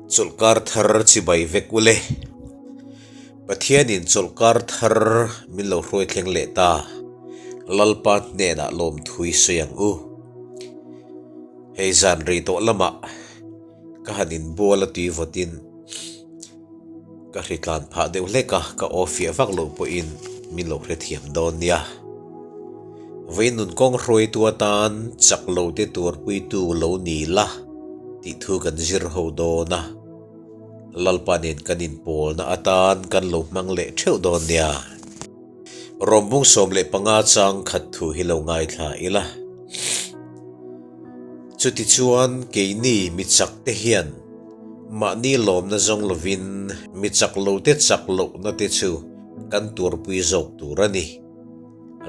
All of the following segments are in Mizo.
Chawlhkar thar chibai vek ule. Pathianin chawlhkar thar min lo hruai thleng leh ta. Lalpa hnenah lawmthui sawi ang u. Hei zan rei tawh lamah ka han inbual a tui vawtin ka hri tlan phah deuh hlek a, ka aw fiah vak loh pawhin min lo hrethiam dawn nia. Vawiin nun kawng hruaitu atan chak lo te tuarpuitu lo ni la tih thu kan zir ho dawn a, Lalpa nen kan inpawlna atan kan lo hmang leh theuh dawn nia. Rawmbung 15 chang khat thu hi lo ngaithla ila. Chutichuan keini mi chak te hian mahni lawmna zawng lovin mi chak lo te chak lohna te chu kan tuarpui zawk tur a ni.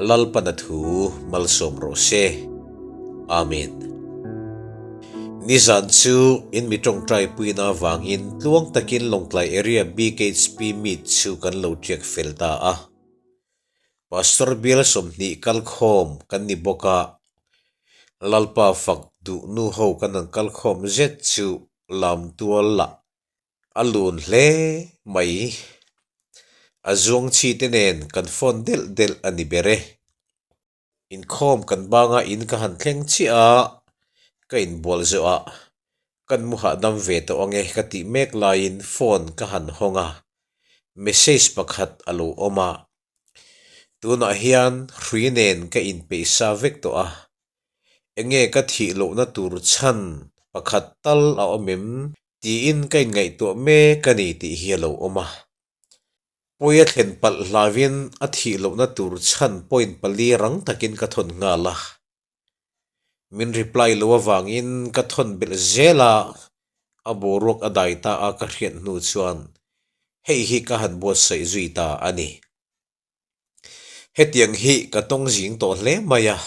Lalpana thu malsawm rawh se. Amen. Nizan chu in mi tawngtai puina avangin tluang takin Lawngtlai Area BKHP Meet chu kan lo tiak fel ta a. Pastor bial 20 kalkhawm kan ni bawk a, Lalpa fak duh nu ho kan han kalkhawm zet chu lam tual lah a lun hle mai. A zuang chhi te nen kan phone delh delh a ni ber e. Inkhawm kan banga in ka han thleng chiah a, ka inbual zawh a, kan mu hahdam ve tawh ange ka tih mek laiin phone ka han hawng a, message pakhat a lo awm a. Tunah hian hrui nen ka inpeih sa vek tawh a, enge ka thih lohna tur chhan pakhat tal a awm em tiin ka inngaihtuah mek a ni tih hi a lo awm a. Pawi a thlen palh hlauvin a thih lohna tur chhan point pali rang takin ka thawn nghal a. Min reply lo avangin ka thawn belh zel a, a boruak a dai ta a ka hriat hnu chuan hei hi ka han buatsaih zui ta a ni. Hetiang hi ka tawng zing tawh hle mai a,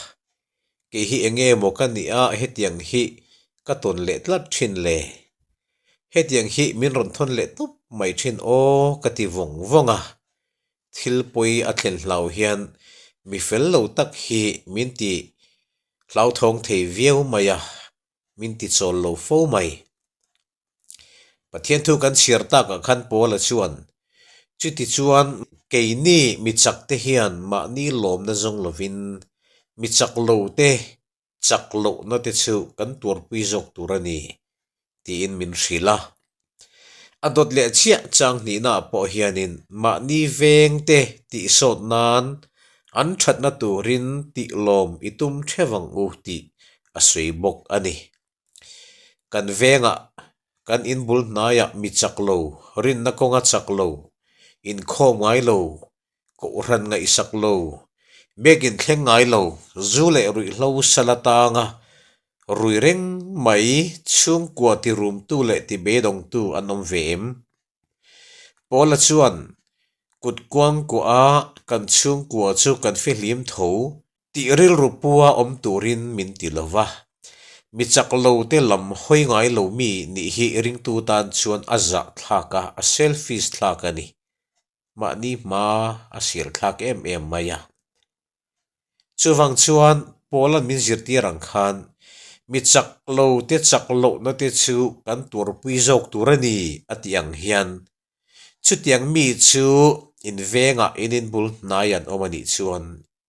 kei hi eng nge maw ka nih a hetiang hi ka tawn leh tlat thin le? Hetiang hi min rawn thawn leh tawp mai thin aw ka ti vawng vawng a, thil pawi a thlen hlau hian mi fel lo tak hi min ti hlauthawng thei viau mai a, min ti chawl lo fo mai. Pathian thu kan chhiar takah khan Paula chuan, Chuti chuan keini mi chak te hian mahni lawmna zawng lovin mi chak lo te chak lohna te chu kan tuarpui zawk tur a ni, tiin min hrilh a. A dawt leh chiah chang hnihnaah pawh hianin mahni veng te tihsawt nan an thatna turin tih lawm i tum theuh ang u tih a sawi bawk a ni. Kan vengah kan inbul hnaiah mi chak lo, rinna kawnga chak lo, inkhawm ngai lo, kohhran ngaihsak lo, biakin thleng ngai lo, zu leh ruihhlo sal atanga rui reng mai chhungkua tirumtu leh tibeidawngtu an awm ve em? Paula chuan kut kuangkuah a kan chhungkua chu kan fihlim tho Tih rilru pua awm turin min ti lo va, mi chak lo te lam hawi ngai lo mi nih hi ringtu tan chuan a zah thlak a, a selfish thlak a ni. Mahni hma a sir thlak em em mai a. Chuvang chuan Paula'n min zirtir ang khan mi chak lo te chak lohna te chu kan tuarpui zawk tur a ni a tih ang hian chutiang mi chu invengah in inbul hnai an awm a nih chuan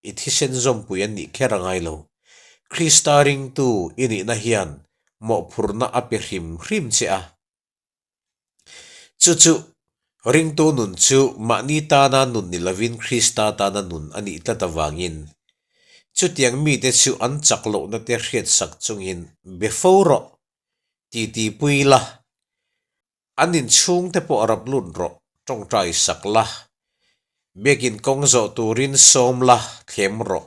I thisen zawmpui an nih kher a ngai lo. Krista ringtu i nihna hian mawhphurhna a pe hrim hrim che a. Chu chu ringtu nun chu mahni tana nun ni lovin Krista tana nun a nih tlat avangin chutiang mite chu an chak lohna te hriatsak chungin be fo rawh, titipui la. An inchhungte pawh rap lut rawh, tawngtai sak la. Biakin kawng zawh turin sawm la, thlem rawh.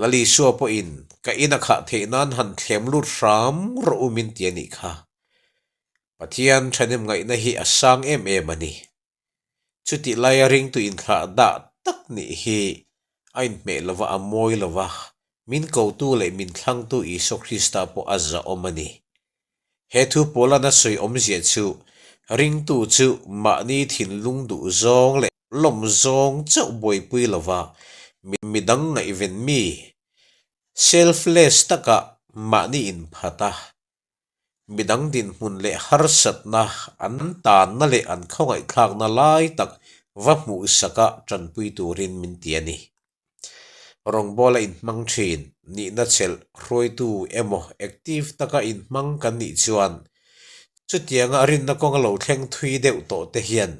Lalisua pawhin ka in a khah theih nan han thlem lut hram rawh u min ti a nih kha. Pathian thahnem ngaihna hi a sang em em a ni. Chutih laia ringtu inthlah dah tak nih hi a inhmeh lova a mawi lova, min kotu leh min thlangtu Isua Krista pawh a zahawm a ni. He thu Paula'n a sawi awmzia chu ringtu chu mahni thinlung duh zawng leh lawm zawng chauh buaipui lova midang ngaihven mi, selfless taka mahni inphat a. Midang dinhmun leh harsatna an tanna leh an khawngaihthlakna lai tak va hmuhsaka tanpui turin min ti a ni. Rawngbawla inhmang thin, nihna chelh hruaitu emaw active taka inhmang kan nih chuan chutianga rinna kawnga lo thleng thui deuh tawh te hian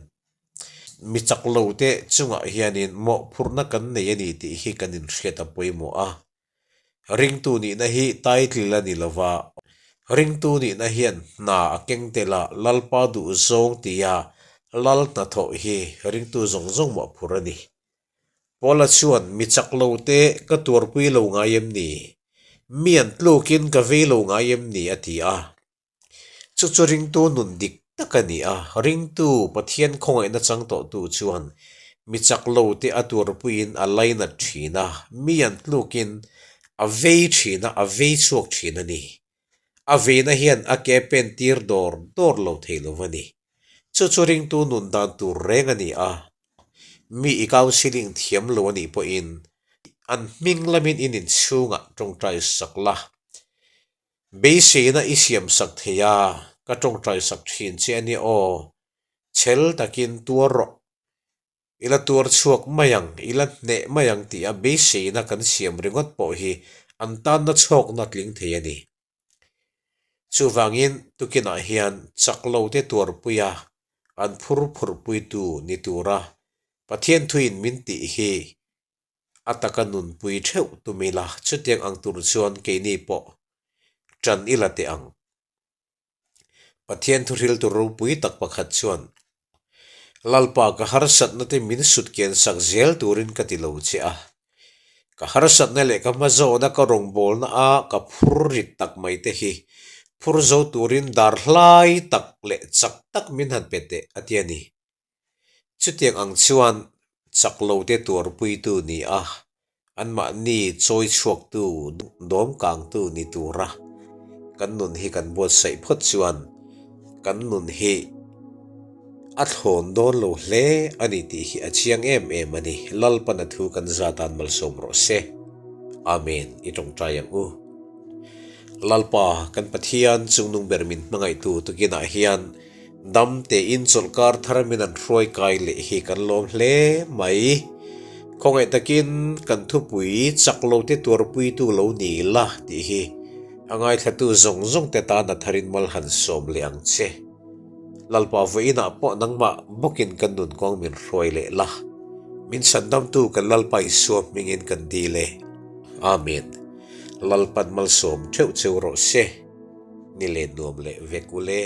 mi chak lo te chungah hianin mawhphurhna kan nei a ni tih hi kan inhriat a pawimawh a. Ringtu nihna hi title a ni lova, ringtu nihna hian hna a keng tel a, Lalpa duh zawng tia Lal hnathawh hi ringtu zawng zawng mawhphurh a ni. Paula chuan, Mi chak lo te ka tuarpui lo ngai em ni? Mi an tlukin ka vei lo ngai em ni? a ti a. Chu chu ringtu nun dik tak a ni a, ringtu Pathian khawngaihna chang tawhtu chuan mi chak lo te a tuarpuiin a lainat thin a, mi an tlukin a vei thin a, a vei chhuak thin a ni. A veina hian a ke pen tir dawr dawr lo thei lo a ni. Chu chu ringtu nun dan tur reng a ni a, mi i counselling thiam lo a nih pawhin an hming lamin in inchhungah tawngtai sak la. Beiseina i siam sak thei a, ka tawngtai sak thin che a nia aw. Chhel takin tuar rawh. I la tuar chhuak mai ang, i la hneh mai ang tih a beiseina kan siam ringawt pawh hi an tanna chhawkna tling thei a ni. Chuvangin tukinah hian chak lo te tuarpui a, an phur phurpuitu ni tura Pathian thuin min tih hi a taka nunpui theuh tum ila, chutiang ang tur chuan keini pawh ṭan i la teh ang. Pathian thuhril tur ropui tak pakhat chuan, Lalpa ka harsatna te min sut kian sak zel turin ka ti lo che a. Ka harsatna leh ka hmazawna ka rawngbawlna a ka phur rit tak mai te hi phur zo turin dar hlai tak leh chak tak min han pe teh a ti a ni. Chutiang ang chuan chak lote tuarpuitu ni a, anmahni chawi chhuaktu, dawmkangtu ni tura kan nun hi kan buatsaih phawt chuan kan nun hi a thlawn dawn lo hle a ni tih hi a chiang em em a ni. Lalpana thu kan zatan malsawm rawh se. Amen. I tawngtai ang u. Lalpa kan Pathian chungnung ber min hmangaihtu tukinah hian Dam tein chawlhkar thar min an hruai kai leh hi kan lawm hle mai. Khawngaih takin kan thupui chak lo te tuarpuitu lo ni la tih hi a ngaithlatu zawng zawng te tan a tharin mal han sawm leh ang che. Lalpa vawiinah pawh nangmah bawkin kan nun kawng min hruai leh la. Min chhandamtu kan Lalpa Isua hmingin kan dil e. Amen. Lalpan malsawm theuh cheu rawh se. Ni leh nuam leh vek ule.